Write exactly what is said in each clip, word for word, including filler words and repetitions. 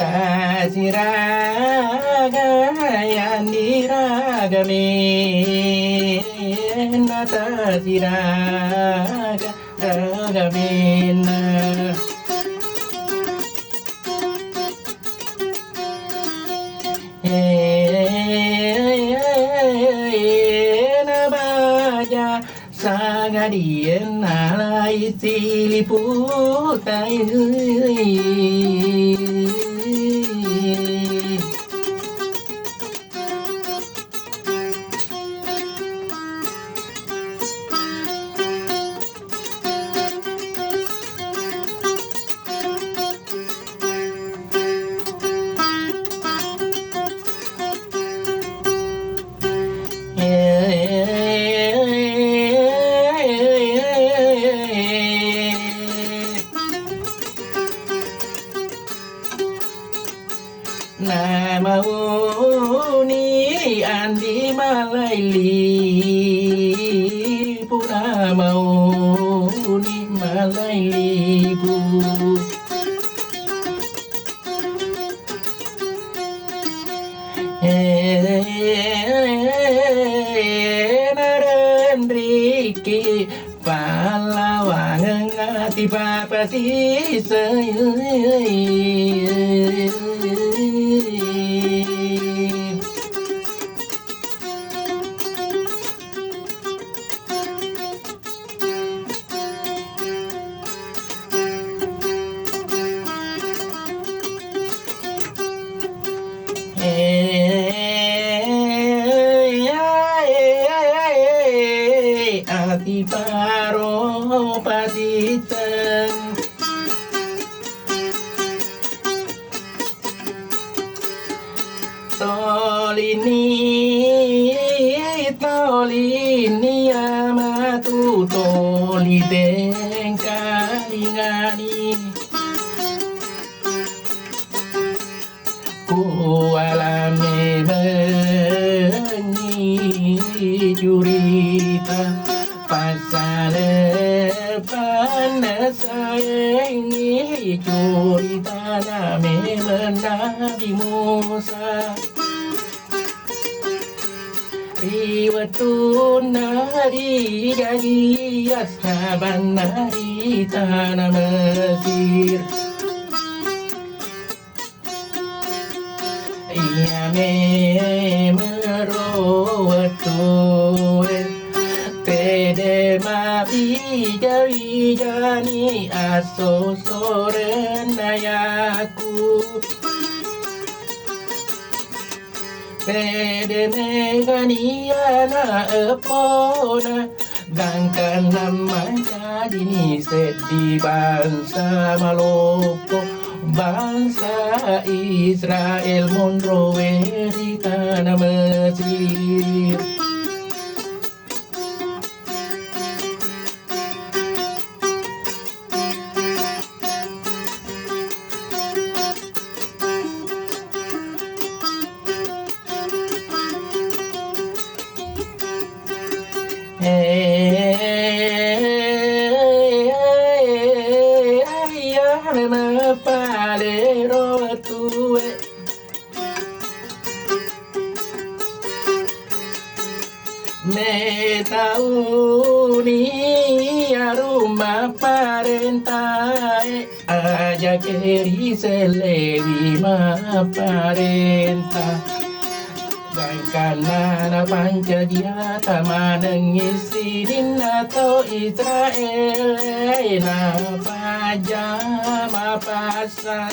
Tasiraga yandi raga menna, tasiraga raga menna. Ena baja sangadienna lai siliputai. Namauni andi malailipu, namauni malailipu. Narenriki pallawangeng ati papasiseng. Ati paro pasiteng. Tolini, tolini amatu, toli tengkalingani. Kuala memengi curita pasale panna saengi, curitana memeng Nabi Musa. Ri wettunna rijaji assabanna ri tana Mesir. Iya memero wettue, pede mabija-wijani asso sorenna Yakub. Pede megani ana eppona, gangkanna manjadini seddi bangsa maloppo, bangsa Israel monroe ri tana Mesir. Iya, memang palero tue. Metauni arung mapparentae, aja ke risellewi mapparenta. Gangkanna napancaji ata manengngi sininna tau Israel, napajama pasa.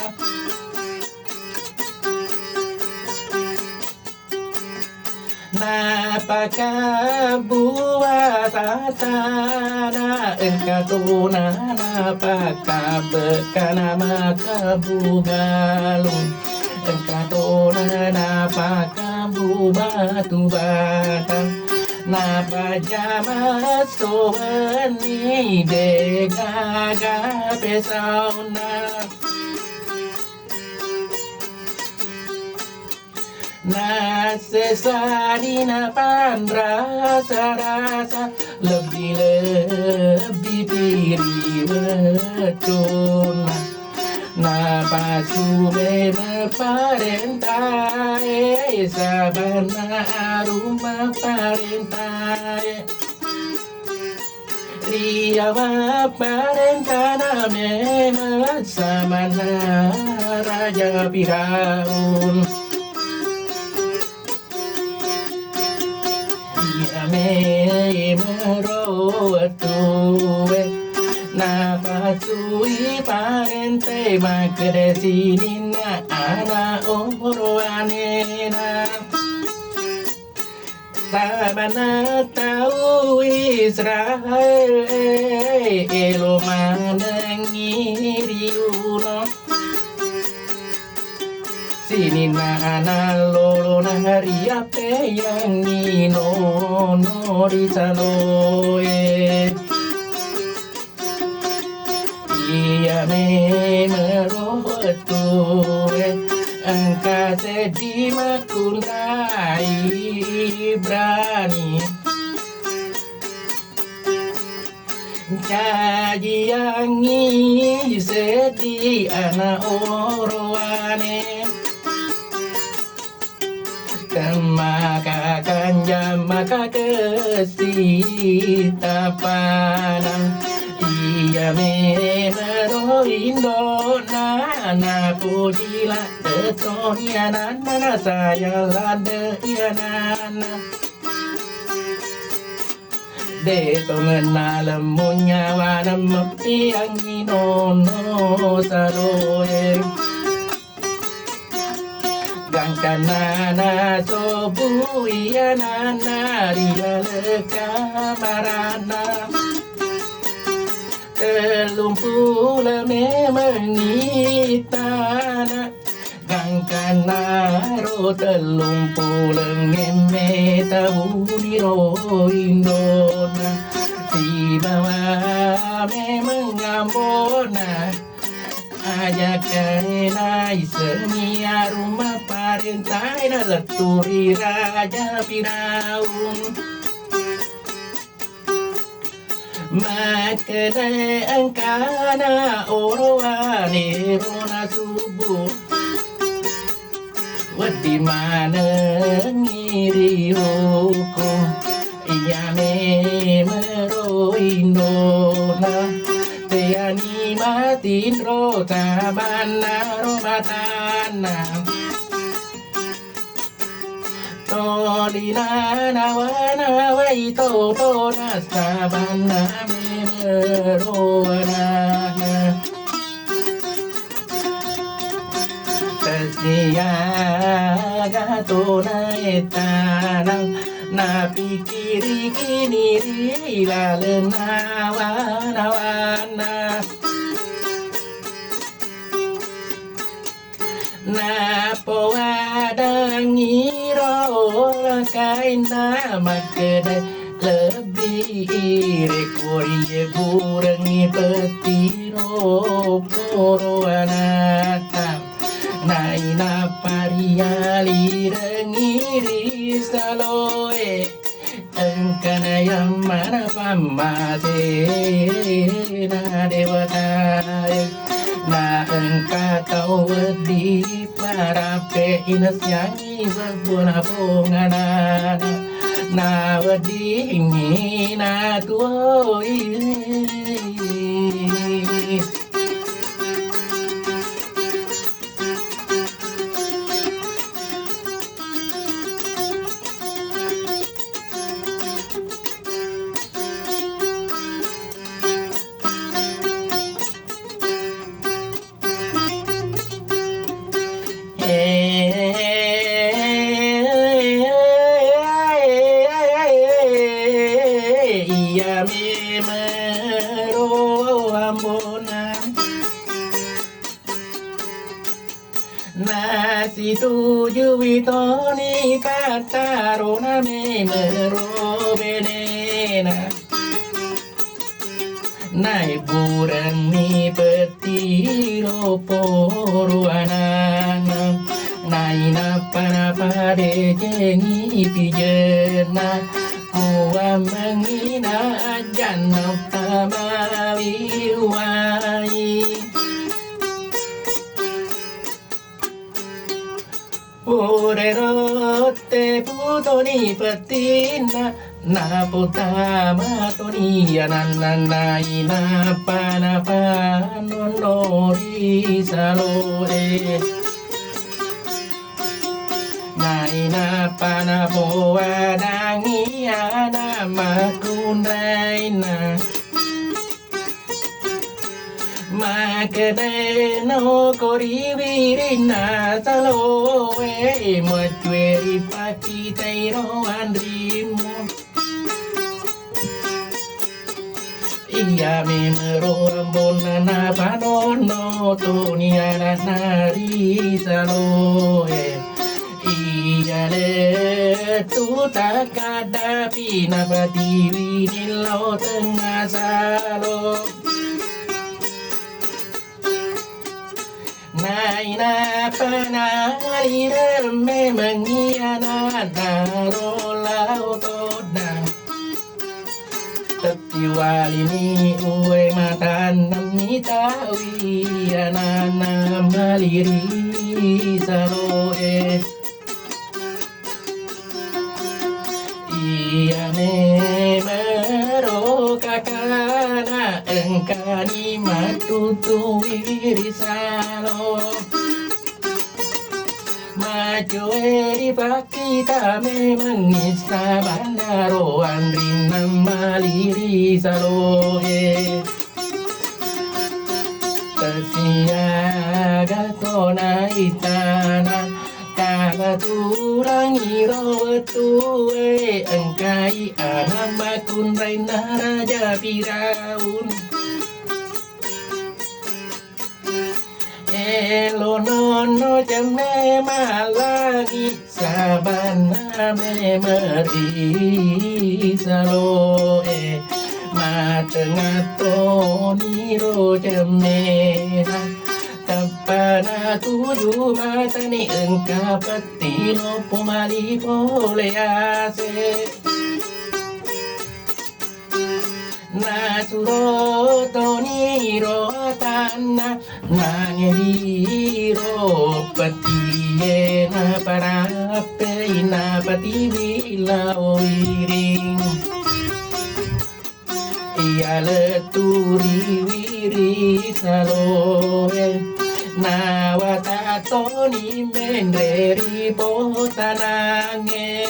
Napakabbu watatana engka tona, napakabbekkana makabbu galung, engka tona napakabbu batu bata, napajama sowenni degaga pesauna. Nassesani napanrasa-rasa, lebbi-lebbi pi ri wettunna Napasu memeng parentae, sabanna arung maparentae. Riawa parentana memeng samanna Raja Firaun. Iya memero wettue napasui parente makkeda sininna ana orowanena. Samanna tau Israel elo manengngi riuno. Sininna ana lolona riappeyangngi nono ri saloe. Iya memero wettue engka seddi makkunrai Ibrani. Cajiangngi seddi ana orowane. Temmaka kanjang maka kesi tapana. Iya memero indona napojila tetoni ananna nasayang ladde iananna. De tongenna lemmu nyawana meppiangngi nono saloe. Gangkanna nasobui ananna ri laleng kamaranna. Tellumpulo memengngi tana. Gangkannaro tellumpuleng emme tauniro indona. Sibawa memeng ambona. Ajakkae naisengngi arung maparentae nalettu ri Raja Firaun. Makkeda engkana orowane ro nasubbu. Wedding manengngi ri hukum, iya memero indona, teani matinro tabannaro matanna. Tolina nawa-nawai totona sabanna memero anana. Tessiaga tona ettanang, napikkirikini ri lalenna wa-nawanna. Napoadangiro lakainna makkeda, lebbi irekko riyeburengngi pettiro poro anatta. Nainappa rialirengngi ri saloe. Engkana yammana pammasena dewatae, na engka tau wedding parappe inessiangi sebbona ponganana, na weddingngi natuoi. Iya memero ambona. Nasitujui toni pattarona memero benena. Naibburenni pettiro poro anana. Nainappa napadecengi pijenna. Kuammengi najanna uttamawi wai. Purero tepu toni pettinna, naputama toni ananna, nainappa napanonno ri saloe. Nainappa napowadangi ana makkunrainna. Makkedai noko ri wirinna saloe, muaccue ri pakkitairo anrimmu. Iya memero ambonna napanonno toni ana'na ri saloe. Iya lettu takkaddapi napatiwini lao tengnga salo. Nainappa nalireng memengngi ana'na ro lao todda. Tettiwalini uwe matanna mitawi ana'na maliri saloe. Iya memero kakana engkani mattutui ri salo. Macoe ri pakkita memengngi sabannaro anrinna maliri saloe. Tasiaga tona itana, kala turangi ro wettue, engkai ana makkunrainna Raja Firaun. Elo nonno cemme malangi, sabanna memeri saloe, matengattoni ro cemmena. Teppana tuju matani engka petti loppo mali pole ase. Nasuro toniro atanna, nangediro petie naparappei napatiwi lao wiring. Iya lettu ri wiri saloe, nawata toni menre ri potanange.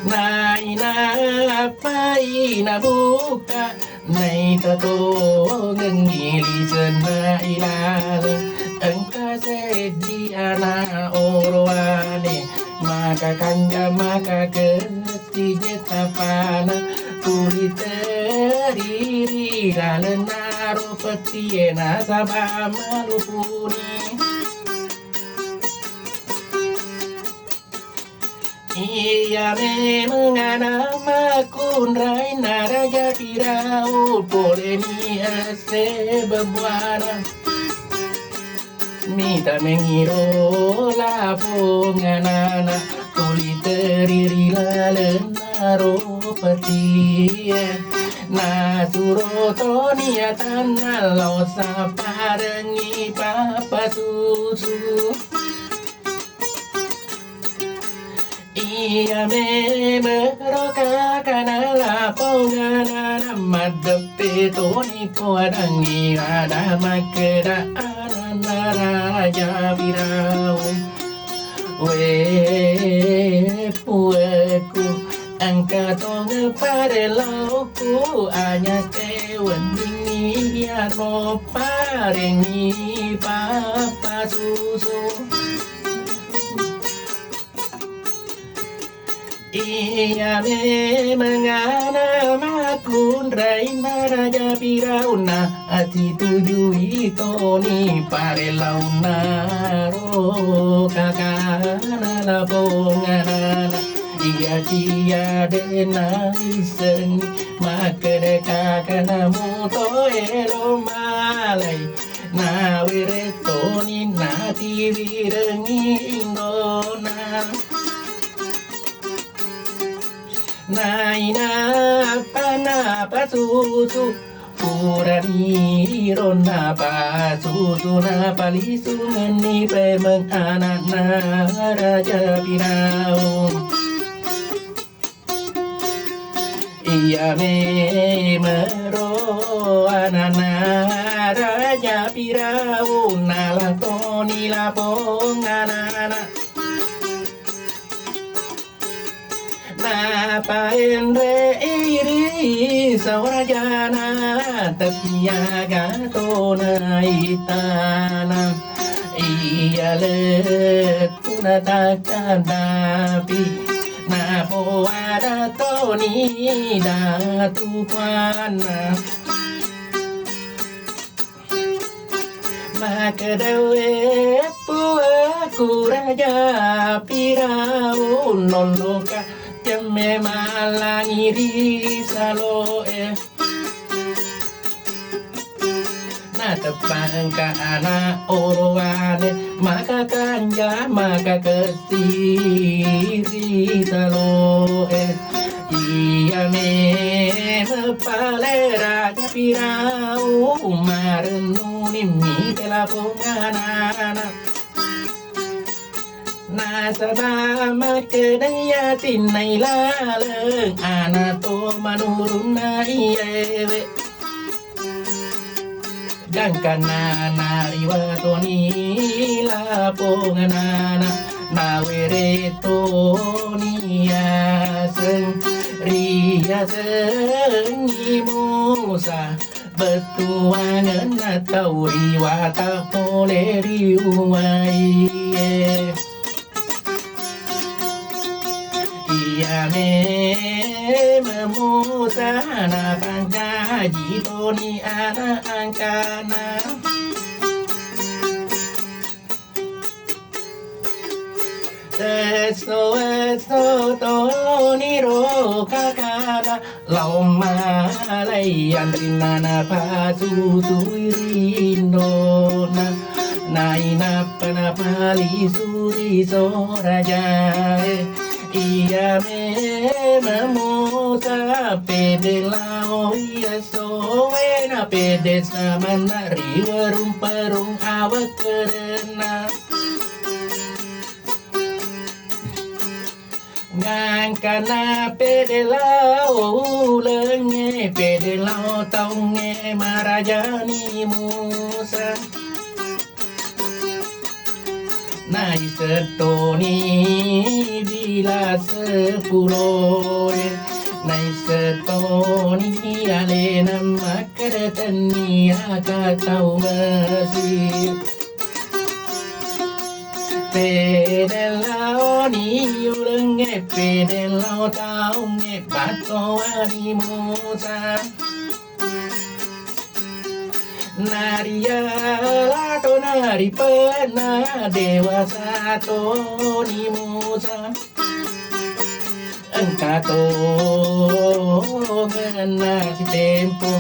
Nainappai nabuka, naita tongengngi lisenna ilaleng. Engka seddi ana orowane, maka kanja maka ketti jettapana, tuli teriri lalenna ro pettie nasaba malupuni. Iya memeng ana makkunrainna Raja Firaun, poleni esse bebuana. Mita mengiro lapong anana, tuli teriri lalenna ro petie. Nasuro toni atanna lao sapparengngi pappasusu. Iya memero kakana laponganana, maddeppe toni poadangngi ada makkeda ananna Raja Firaun. We puekku, engka tongeng parellauku, anyake weddingngi iyaro parengngi pappasusu. Iya memeng ana makkunrainna Raja Firaunna, asitujui toni parellaunna ro kakana laponganana. Iya cia de'na issengngi makkeda kakana muto elo malai. Nawere toni natiwirengngi indona. Nainappa napasusu Purani ronna pasusu napalisungenni paimeng ana'na Raja Firaun. Iya memero ana'na Raja Firaun, nalatoni lapong ana'na. Napaenre iri saorajana, tapi aga tona itana. Iya lettu natakkandapi, napoada toni datu kuanna. Makkedae puaku Raja Firaun, nonnoka jemme mallangi ri saloe. Nateppa engka ana orowane, maka kanja, maka kesti ri saloe. Iya memeng pale Raja Firaun, marennuni mite lapong ana'na. Nasaba makkedai atinna ilaleng, ana to manurunna iyewe. Gangkanna nariwa toni lapong ana'na, nawere toni yaseng, riyasengngi Musa. Bettuangenna tau ri wata pole ri uwaie. Iya memeng Musa napancaji toni ana angkana. Esso-esso toniro kakana lao malai anrinna napasusui ri indona. Nainappa napalisuri sorajae. Iya memeng Musa pede lao iya sowe na pede samanna ri warung perung awakkerenna. Ngangkana pede lao ulengnge, pede lao taungnge marajani Musa. Naiseng toni bila sepuloe, naiseng toni alena makkeda tennia ka tau Mesir. Pede laoni ulengnge, pede lao taungnge, battoani Musa. Nariala to naripenna dewasa toni Musa. Engka tongenna sitempo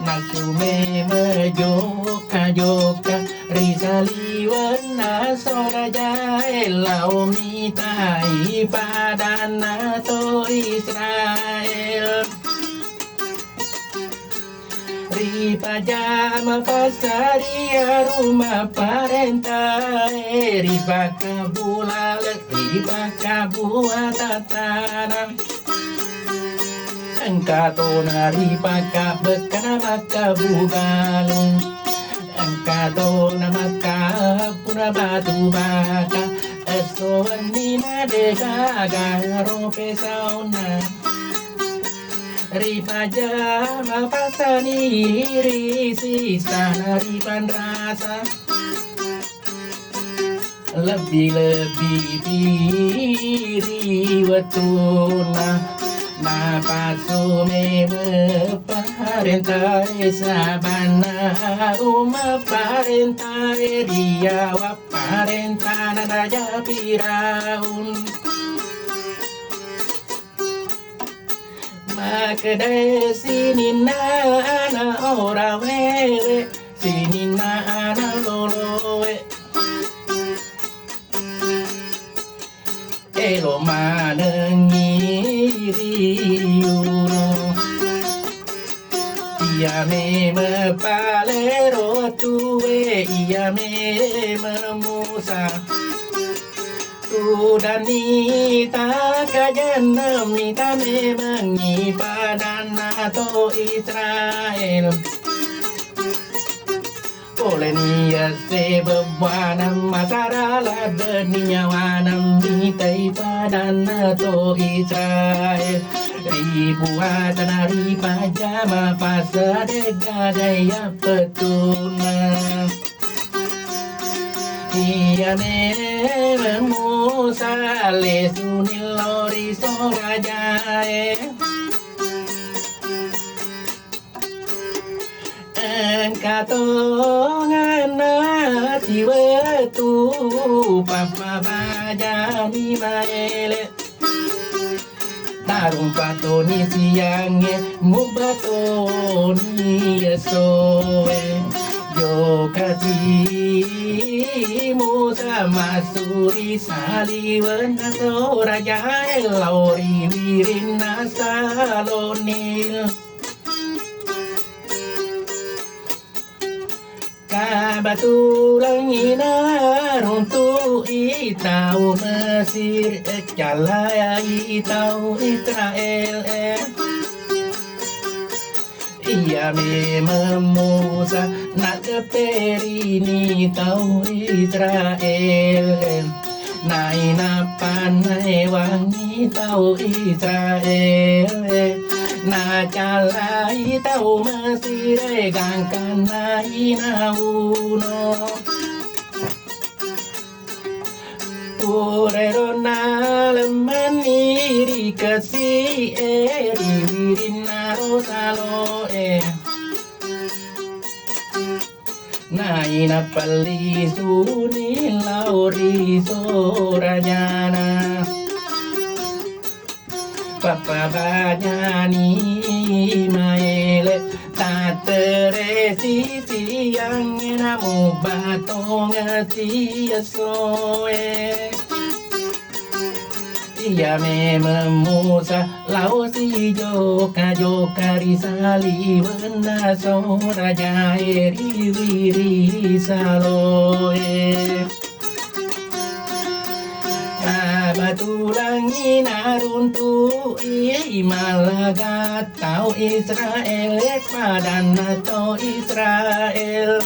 nasume mejokka-jokka ri saliwenna sorajae lao mitai padanna to Israel. Ripajama passadia rumah parentae, ripakkabbulale, ripakkabbua tattana. Engka tona ripakkabbekana makkabbu galung. Engka tona makkabbuna batu bata. Esso wenni na degaga rope saunna. Ripajama passani ri sisana ripanrasa. Lebbi-lebbi ri wettunna napassume parentae sabanna arung maparentae ri yawa parentana Raja Firaun. Makkedae sininna ana orawewe, sininna ana lolowe. Elo manengngi riuno. Iya me Memeng Musa, tudang ni takajennemi, tamengengngi padanna to Israel. Poleni yasse bebbuaneng masara ladde'ni nyawaneng mitai padanna to Israel. Ripuasana ripajama passadegga daya pettunna. Iya memeng Musa lesuni lao ri Sorajae. Engka tongenna siwettu pappabajami maele. Tarumpa toni siangnge, mubba toni essoe. Jokasi Musa massuri saliwenna Sorajae lao ri wirinna Salonil. Kabatulangngi naruntu'i tau Mesir, eh, calai tau Israel, eh. Iya memeng Musa naddepperini tau Israel, eh. Nainappa naewangngi tau Israel, nacallai tau Mesir, gangkanna inauno. Purero nalemmenni ri kesi'e, ri wirinna ro salo'e. Nainappa lisuni lao ri Sorajana. Pappabajani maele, tattere sisiangnge, namubba tongeng siessoe. Iya memeng Musa lao sijoka-joka ri saliwenna Sorajae ri wiri saloe. Kabatulangngi naruntu'i mallaga tau Israel, padanna tau Israel.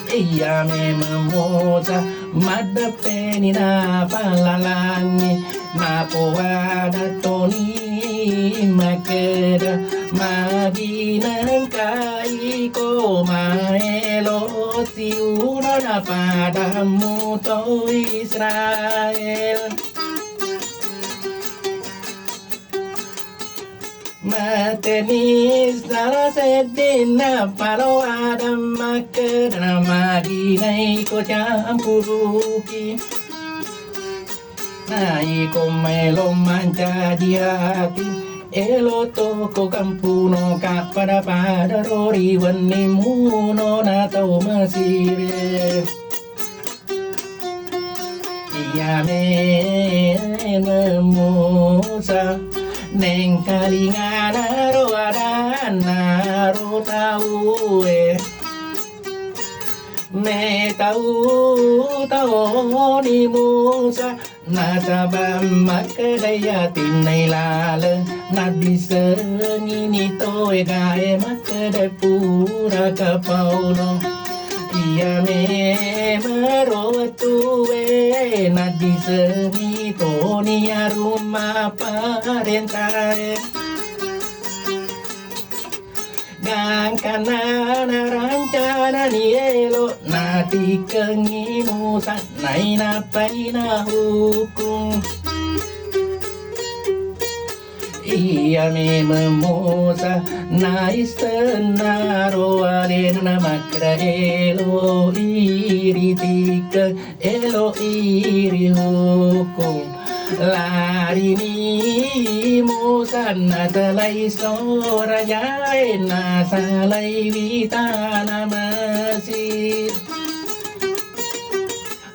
Iya memeng Musa maddeppeni napallalangngi, napoada toni makkeda, magi nengka iko maelo siuna napadammu to Israel. Mateni sala seddinna paloadang makkeda, magi naiko campuruki. Naiko maelo mancaji ati, elo toko kampuno kappada-pada ro ri wenni muno na tau Mesir. Iya memeng Musa nengkalingana ro adanna ro taue. Metau taoni Musa nasaba makkedai atinnai laleng, naddissengini to egae makkeda pura kapauno. Iya memeng ro wettue naddisengi toni arung mapparentae. Gangkanna narancanani elo, natikkengi Musa, nainappai nahukkung. Iya memeng Musa naissennaro alena makkeda, elo'i ritikkeng, elo'i rihukkung. Larini Musa nasalai Sorajae, nasalaiwi tana Mesir.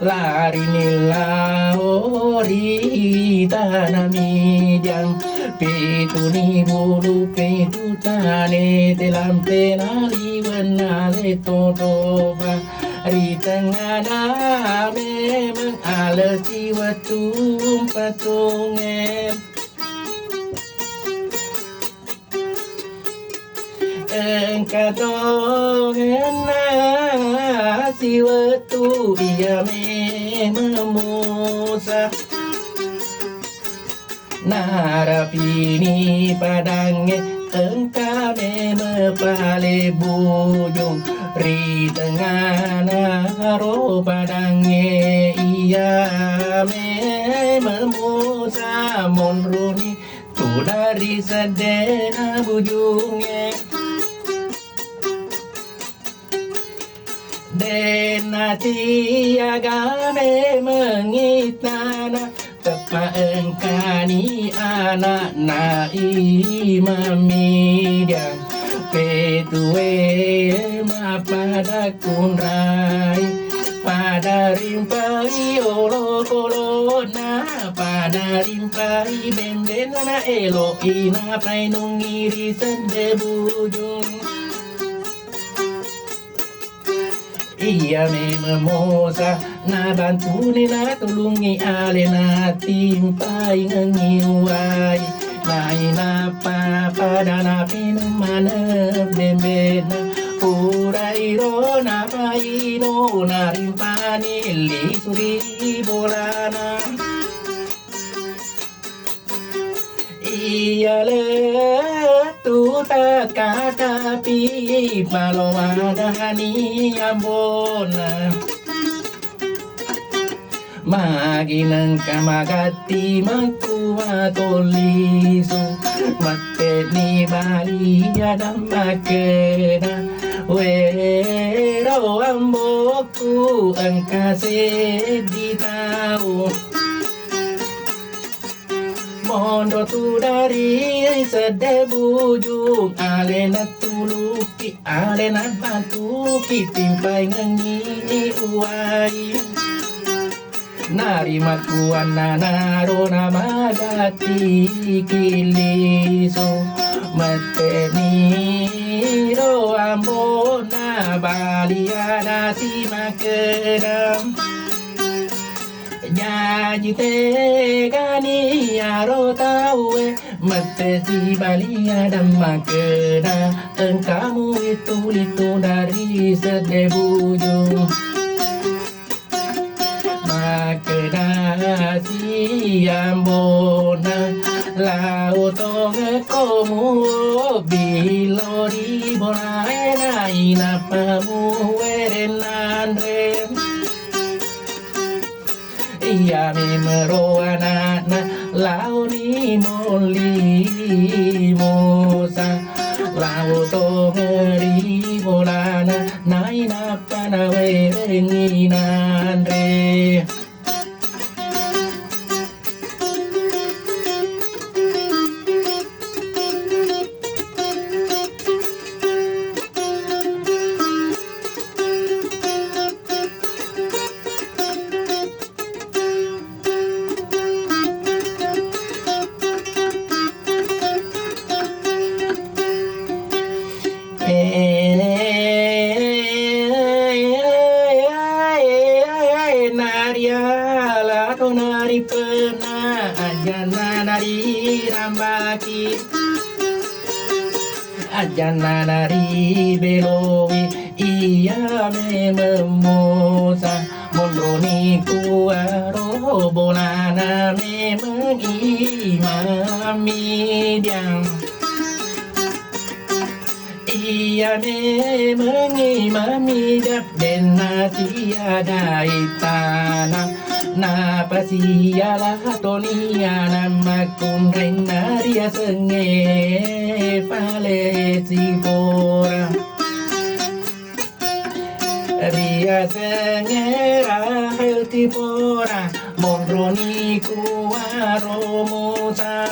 Larini lao ri tana Midian, Petuni bulu petu tane, te lampe naliwenna le totoba. Ri tengngana memeng ale siwettu patungnge. Engka tongenna siwettu iya memeng Musa. Narapini padangnge engka memeng pale bujung ri tengngana ro padangnge iya memeng Musa monroni tudang ri seddena bujungnge. Denna tiaga memeng ittana, teppa engkani ana'na Imam Midian. Petue mappada kunrai, pada rimpai olokolo'na, pada rimpai bembenna, elo ina painungi ri sedde bujung. Iya memeng Musa nabantuni, natulungngi alena timpaingengngi uwai. Nainappa pada napinung maneng bembenna, purairo napainung narimpani lisu ri bolana. Iya lettu takkatapi palowadani ambona. Magi nengka magatti makkua tollisu, mette'ni balia dan makkeda, wero ambokku engka seddi tau. Monro tudang ri sedde bujung, alena tuluki, alena bantuki, timpaingengngi uwai. Narimakkuannanaro namagatti ki lisu, mette'niro ambona balia nasi makkeda. Jaji tegani iyaro tauwe, mette sibalia dan makkeda, engka muwittu-littu dari sedde bujung. Makkeda si ambona, lao tongekko muobbi lao ri bolae, nainappa muwereng nanre. Iya memeng ro ana'na, laoni molli Musa, lao tonge ri bolana, nainappa nawerengngi nanre. Nariala to naripenna, ajjanna narirambaki, ajjanna naribelowi, iya memeng Musa. Monroni kuaro bolana memeng Imam Midian. Iya memeng Imam Midian, denna siaga ittana, napasiala toni ana makkunrainna riasengnge pale sipora. Riasengnge Rahel Sipora, monroni kuaro Musa.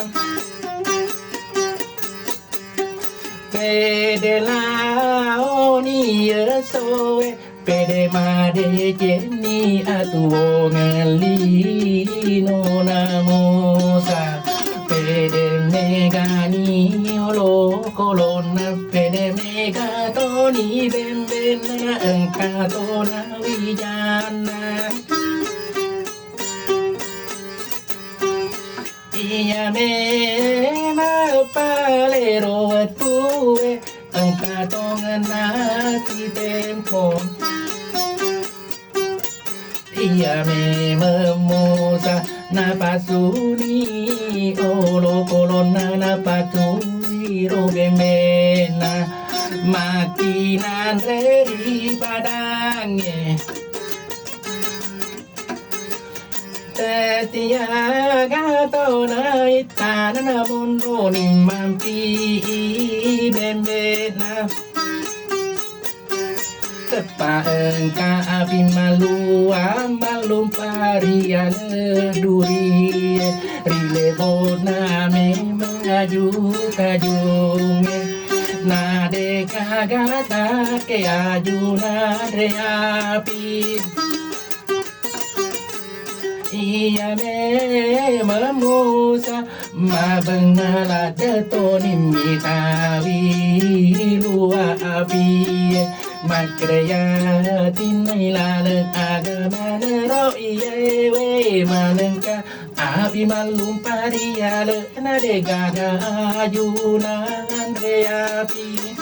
Pede laoni esoe, pede madecenni atuwongeng linona Musa. Pede me Kani olokolo na pede mega toni bembenna engka tona wijanna. Iya memang palero wettue engka tongenna sitempo. Iya memeng Musa napasuni olokolonna napatui ro bembenna makkinanre ri padangnge. Tetiaga tona ittana namonroni mampi bembenna. Teppa engka api malluang mallumpa ri ale duri, ri lebona memeng aju kajungnge. Na degaga take ajuna re api. Iya memeng Musa mabengnga ladde toni mitawi lua apie. Makkeda yatinnai laleng agamana ro iyewe manengka api mallumpa ri ale na degaga ajuna anre api.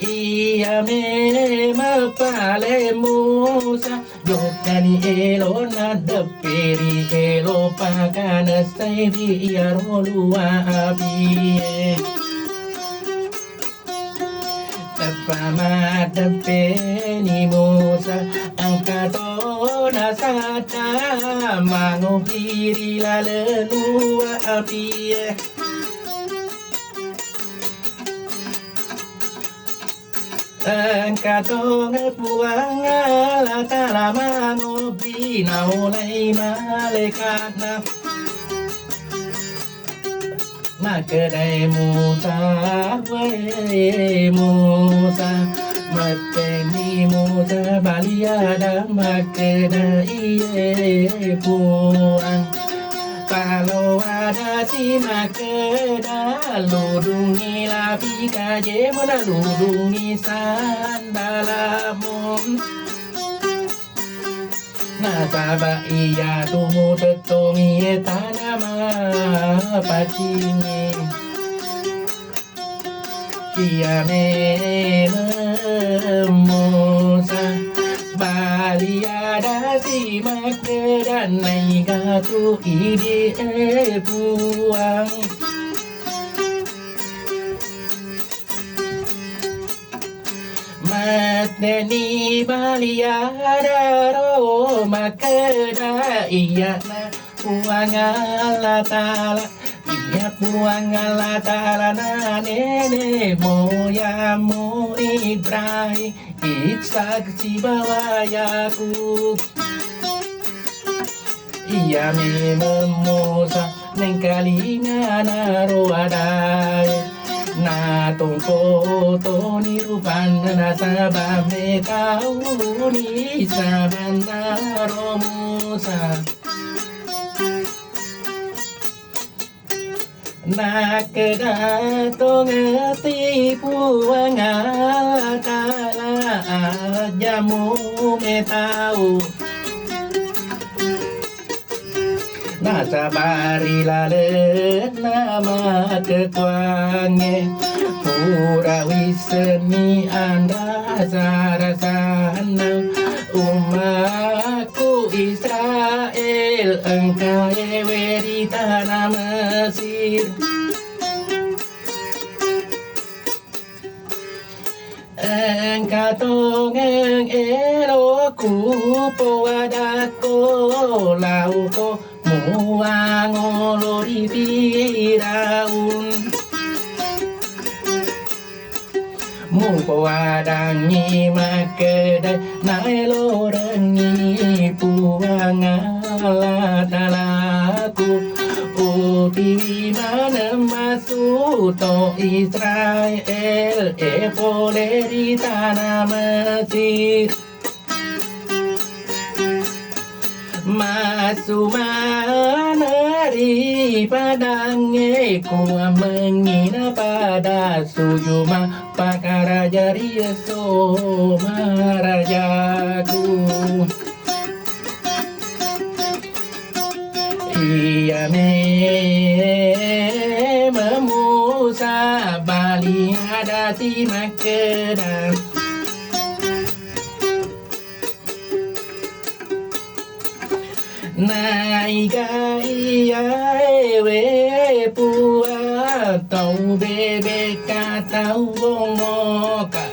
Iya memeng pale Musa, jokkani elo naddepperi elo pakanessai ri iyaro lua apie. Teppa maddeppeni Musa, engka tona sadda mangopi ri laleng lua apie. Engka tongeng Puang Allah Taala mangopi naolai malaekatna. Makkedai Musa, we Musa, metteni Musa bali ada makkeda iye Puang. Palo adasi makkeda, ludungngi lapi kajemu na ludungngi sandalamu. Nasaba iyatu mutettongi tana mapacingi. Iya memeng Musa bali adasi makkeda naigatu idi e Puang. Metteni bali adaro makkeda iyana Puang Allah Taala, iya Puang Allah Taala na nene moyammu Ibrahim, Ishak sibawa Yakub. Iya memeng Musa nengkalingana ro adae, natongko toni rupanna nasaba metauni sabanna ro Musa. Nakkeda tongeng ti Puang Allah Taala, ajjamu metau. Nasaba ri lalenna makkekuangnge, pura wissenni anrasa-rasanna ummakku Israel engkaewe ri tana Mesir. Engka tongeng eloku powadakko lauko muangolo ri Firaun. Mupoadangngi makkeda, naelorengngi Puang Allah Taalaku, utiwi maneng massu to Israel e pole ri tana Mesir. Massu maneng ri padangnge, kuammengngi napada sujuma pakaraja ri esso marajaku. Iya memeng Musa bali adasi makkeda, naiga iya ewe Puang, tau bebekka tau bongoka.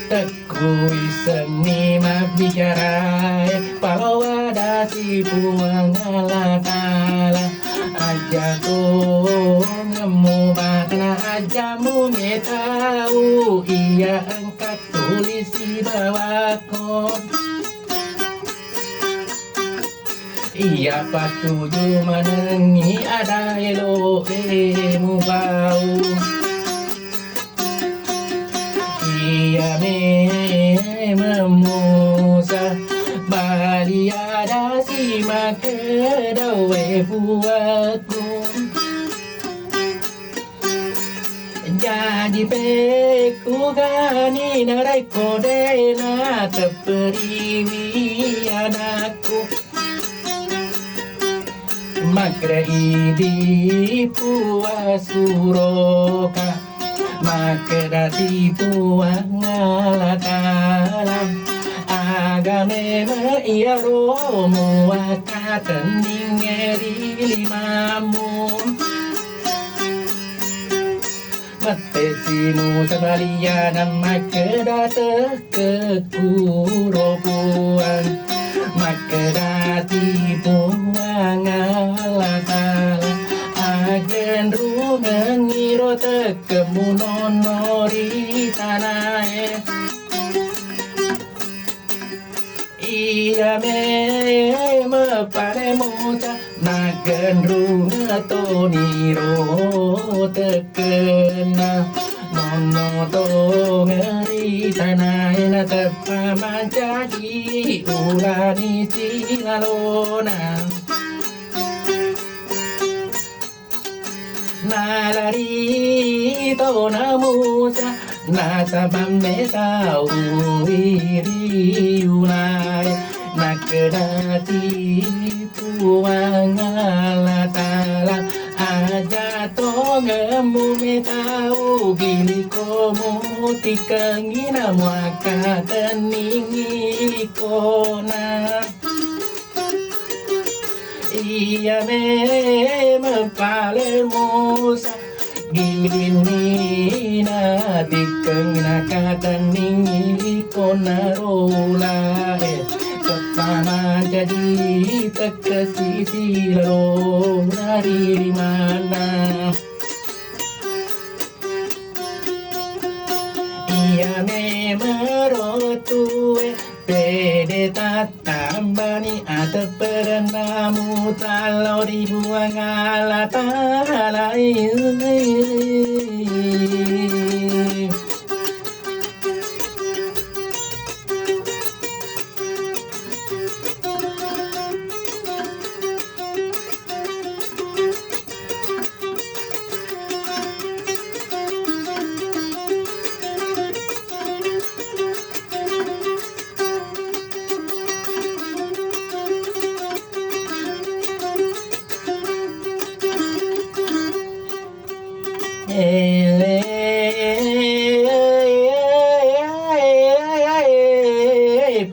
Tekku isenni mabbicarae, palowa dasi Puang Allah Ta'ala. Aja tongemmu makna ajamu metau, iya engka tuli sibawakko. Iya patuju manengngi ada elo'e mupau. Iya memeng Musa bali adasi makkeda, we Puakku. Jaji pekkugani narekko de' natepperiwi anakku. Makkeda idi Puang suroka, makkeda ti Puang Allah Ta'ala, aga memeng iyaro muakkatenningnge ri limammu. Mettesi Musa bali ada makkeda, tekkekkuro Puang, makkeda ti Puang Allah Ta'ala, aggenrungengngiro tekkemmu nonno ri tanae. Iya memeng pale Musa, naggenrung toniro tekkenna. Nonno tongeng ri tanae nateppa mancaji ulani silalona. Nalari tona Musa, nasaba metau ri unae, nakkeda ti Puang Allah Ta'ala, aja tongemmu metau, giliko mutikkengi namuakkatenningi kona. Iya memeng pale Musa, gilinni natikkeng nakatenningi konna ro ulae, teppa mancaji tekkesi silalona ri limanna. Iya memeng ro tue, pede tattambani atepperenna mutallo ri Puang Allah Ta'ala.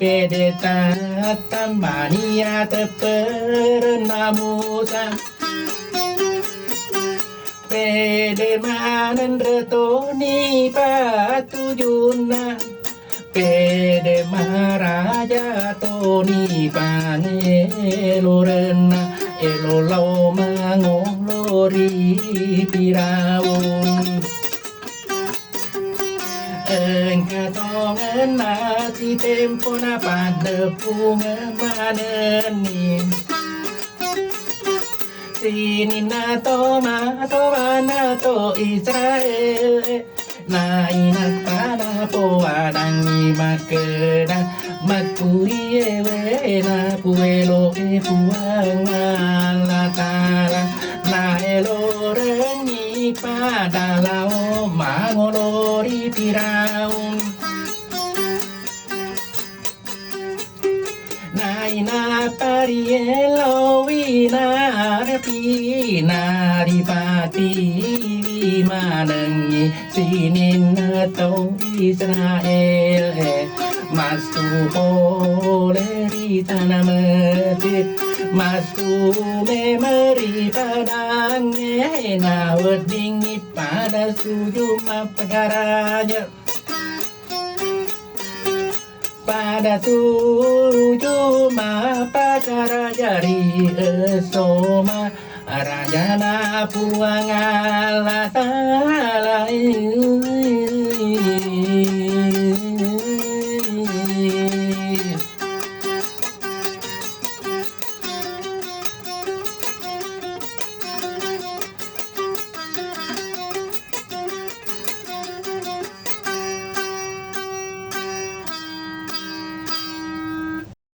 Pede tattambani atepperenna Musa. Pede maneng retoni patujunna. Pede maraja toni pangelorenna, elo lao mangolo ri Firaun. Engka tongenna sitempo napaddeppungeng manenni. Sininna to matobanna to Israel, nainappa napoadangngi makkeda, makkui ewe Elo'i Puang Allah Ta'ala, naelorengngi pada lao mangolo ri Firaun. Nainappa rielowi narepi naripatiwi manengngi sininna tau Israel e, massu pole ri tana Mesir, massu memeng ri padangnge, naweddingngi pada sujud mappakaraja. Pada sujud mappakaraja ri esso marajana Puang